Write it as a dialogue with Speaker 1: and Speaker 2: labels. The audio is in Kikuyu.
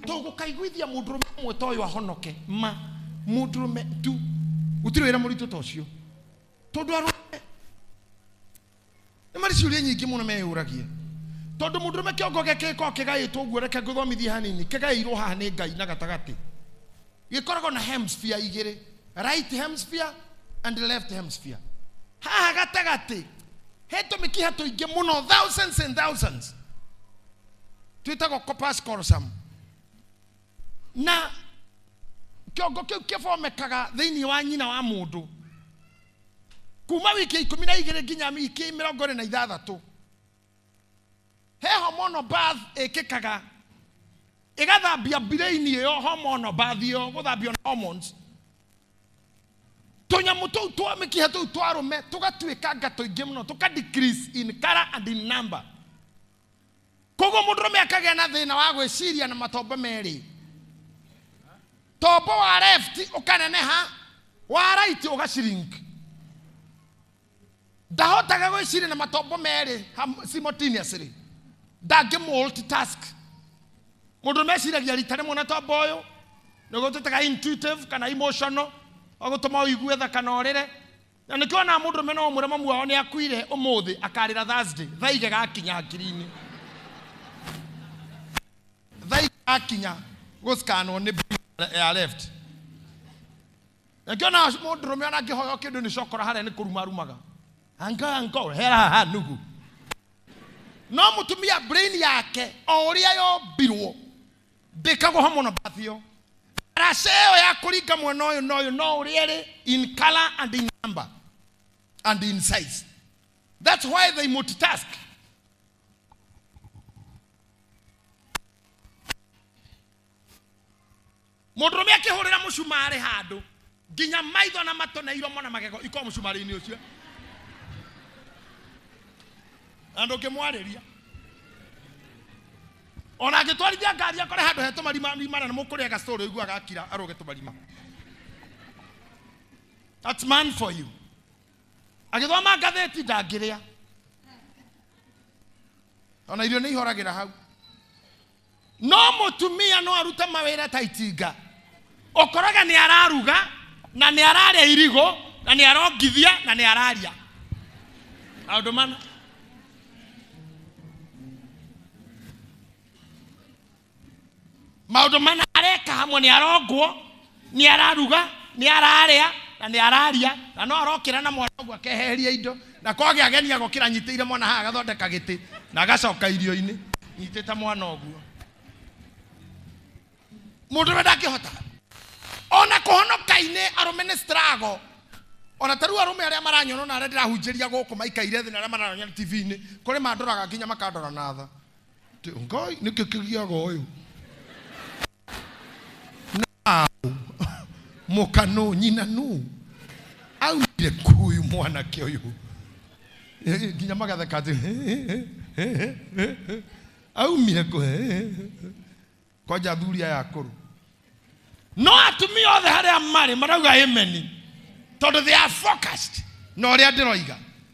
Speaker 1: Tũgũkaiguithia mũndũrũme ũmwe ta ũyũ ahonoke ma mũndũrũme tu gũtirĩ wĩra mũritũ ta ũcio, tondũ arũme nĩ marĩ ciũria nyingĩ mũno meyũragia. Tondũ mũndũrũme kĩongo gĩake gĩkoragwo kĩgaĩtwo ũguo, reke ngũthomithie hanini, kĩgaĩirwo haha nĩ Ngai na gatagatĩ. Gĩkoragwo na hemisphere igĩrĩ, right hemisphere and left hemisphere. Haha gatagatĩ he tũmĩkiha tũingĩ mũno, thousands and thousands, twĩtagwo corpus callosum. Na kĩongo kĩu kĩbomekaga thĩinĩ wa nyina wa mũndũ kuma wiki 12 nginya wiki 26. He hormonal bath ĩkĩkaga ĩgathambia brain ĩyo, hormonal bath ĩyo gũthambio na hormones, tũnyamũ tũu twa mĩkiha tũu twa arũme tũgatuĩkanga tũingĩ mũno, tũka decrease in color and in number. Koguo mũndũrũme akagĩa na thĩna wa gwĩciria na matombo merĩ, tombo wa left ũkaneneha, wa right ũgachrink. Ndahotaga gwĩciria na matombo merĩ simultaneously, ndangĩ multitask. Mũndũ meciragia rita rĩmwe na tombo ũyũ, nĩguo twĩtaga intuitive kana emotional, ũgũtũma ũigue tha kana ũrĩre. Na nĩkĩo ona mũndũrũme no ũmwĩre mamu wao nĩ akuire ũmũthĩ, akarĩra Thursday thaa igĩ gakinya hakiri-inĩ, thaa igĩ gakinya gũscanwo nĩ brain ya left. Nĩkĩo ona mũndũrũme ona angĩhoywo kĩndũ nĩ cokora harĩa nĩ kũruma arumaga, anga ango hera haha nugu. No mũtumia brain yake o ũrĩa yombirwo ndĩkagwo hamwe na bath ĩyo, ndaraca ĩyo ya kũringa mwena ũyũ na ũyũ no ũrĩa ĩrĩ in color and in number and in size. That's why they multitask. Mũndũrũme akĩhũrĩra mũcumarĩ handũ nginya maitho na matũ na iromo na magego ikorwo mũcumarĩ-inĩ ũcio, na ndũngĩmwarĩria. Ona angĩtwarithia ngari akore handũ he tũmarima rimana na mũkũrĩa gastory, ũiguaga akira arũge tũmarima. That's man for you. Agĩthoma ngathĩti ndangĩrĩa, ona irio nĩ ihoragĩra hau. No mũtumia no arute mawĩra ta itinga, ũkoraga nĩ araruga na nĩ ararĩa irigũ na nĩ arongithia na nĩ araria maũndũ mana. Maũndũ mana areka hamwe, nĩ arongwo, nĩ araruga, nĩ ararĩa na nĩ araria, na no arokĩra na mwana ũguo akeheria indo, na kwagĩa ageni agokĩra anyitĩire mwana haha, agathondeka gĩtĩ na agacoka irio-inĩ nyitĩte mwana ũguo. Mũndũ ũrĩa ndangĩhota ona kũhonoka-inĩ, arũme nĩ struggle. Ona ta rĩu arũme arĩa maranyona na arĩa ndĩrahunjĩria gũkũ maikaire thĩ na arĩa maranyona TV-inĩ, kũrĩ mandoraga nginya makandora na tha. Ngai, nĩkĩ kĩgiaga ũyũ na mũka nũ nyina nũ aumire kuyu mwanake ũyũ? Nginya magatheka atĩ aumire kũ kwanja athuri aya akũrũ. No atumia othe harĩa marĩ marauga amen, tondũ they are focused na ũrĩa ndĩroiga.